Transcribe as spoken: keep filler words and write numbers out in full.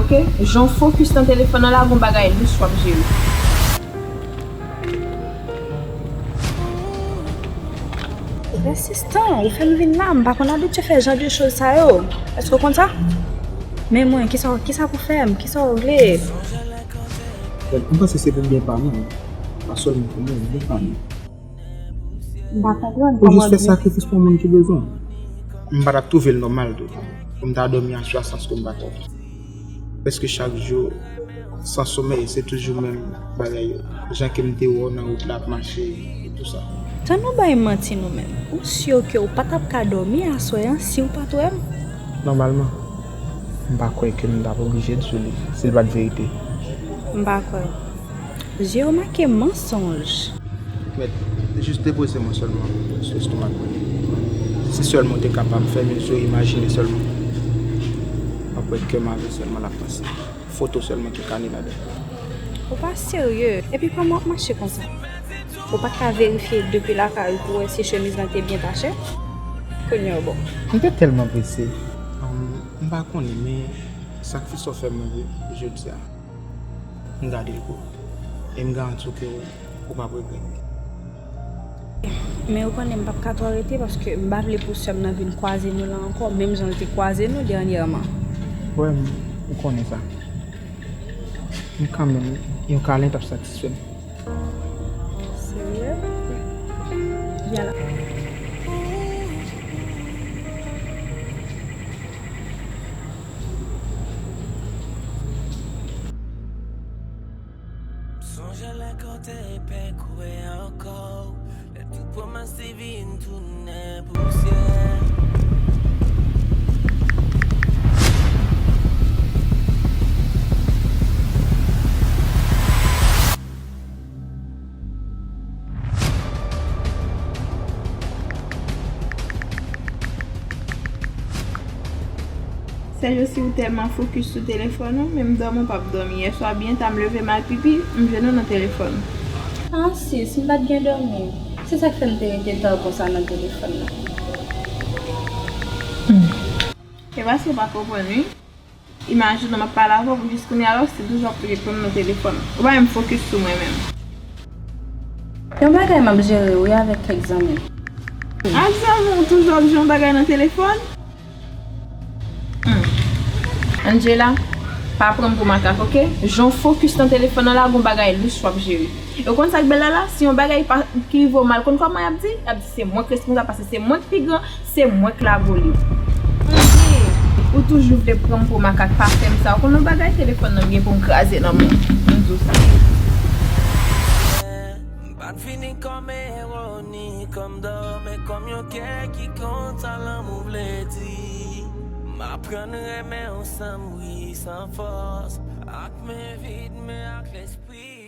Ok, jan w fokis nan telefòn nan la, gon bagay lous w ap jere. Resistan, ou fè m vin la, m pa konn abitye fè jan de choz sa yo. Èske w konn sa? Men mwen, kisa, kisa pou fè m? Kisa w vle? Well, m panse se pou byen pa mwen, pa sèlman pou mwen, byen pa mwen. M pa konprann. Ou jis fè sakrifis pou moun ki bezwen. M pa t ap twouve l nòmal tou, pou m ta dòmi aswè san ke m pa t prèske chak jou, san somèy, se toujou menm bagay yo. Jan ke m te wè w nan wout la ap mache, e tou sa. Tann nou bay manti nou menm. Ou si ke w pa t ap ka dòmi aswè an si w pa t wè m? Nòmalman, m pa kwè ke m t ap oblije di w li, si l pa t verite. M pa kwè w. Zye yo make mansonj. Mèt, jis depoze mwen sèlman sou lestomak mwen. Si sèlman w te kapab fèmen zye w, imajine sèlman. W ap wè kè m avè sèlman l ap panse. Foto sèlman ki kale ladan. Ou pa serye. Epi kòman w ap mache konsa? Ou pa t ka verifye depi lakay ou pou wè si chemiz lan te byen tache? Kounye a bon. M te tèlman prese. Ahn, m pa konnen, men sakrifis w fè mwen jodi a. M gade l pou ou. E m garanti w ke ou, ou p ap regrèt. Men ou konnen m p ap ka twò rete paske m pa vle pou sè m nan vin kwaze nou la ankò, menm jan l te kwaze nou dènyèman. Wè, m, ou konnen sa. Men kanmenm, yon kalen t ap satisfè m. Serye? Vyan la. M sonje lè ke w te pè kouri ankò, lè tout pwomès te vin tounen pousyè. Sèl osi ou tèlman fokis sou telefòn ou, menm dòmi w p ap dòmi. Yèswa byen ta m leve m al pipi, m jwenn ou nan telefòn. Ah sis, m pa t gen dòmi. Se sa k fè m te rete tan konsa nan telefòn nan. Hmm. E paske w pa konprann wi. Imajine w, m ap pale avè w pou jis kounye a la, w still toujou ap reponn nan telefòn. Ou pa menm fokis sou mwen menm. Yon bagay m ap jere wi avèk kèk zanmi m. Ak zanmi w toujou ap jere yon bagay nan telefòn? Hmm. Angela, pa pran m pou makak, oke? Jan w fokis nan telefòn nan la, gon bagay lous w ap jere. E w konn sa k bèl la la? Si yon bagay pa, ki rive w mal, konn kòman y ap di? Y ap di se mwen k responsab paske se mwen k pi gran, se mwen k lago li. Ou toujou vle pran m pou makak, pa fè m sa. Ou konn yon bagay, telefòn nan m gen pou m kraze nan men w. M di w sa. M pa t vini kòm ewo ni kòm dò, men kòm yon kè ki konn sa lanmou vle di. M aprann renmen w san bri, san fòs, ak men vid, men ak lespri.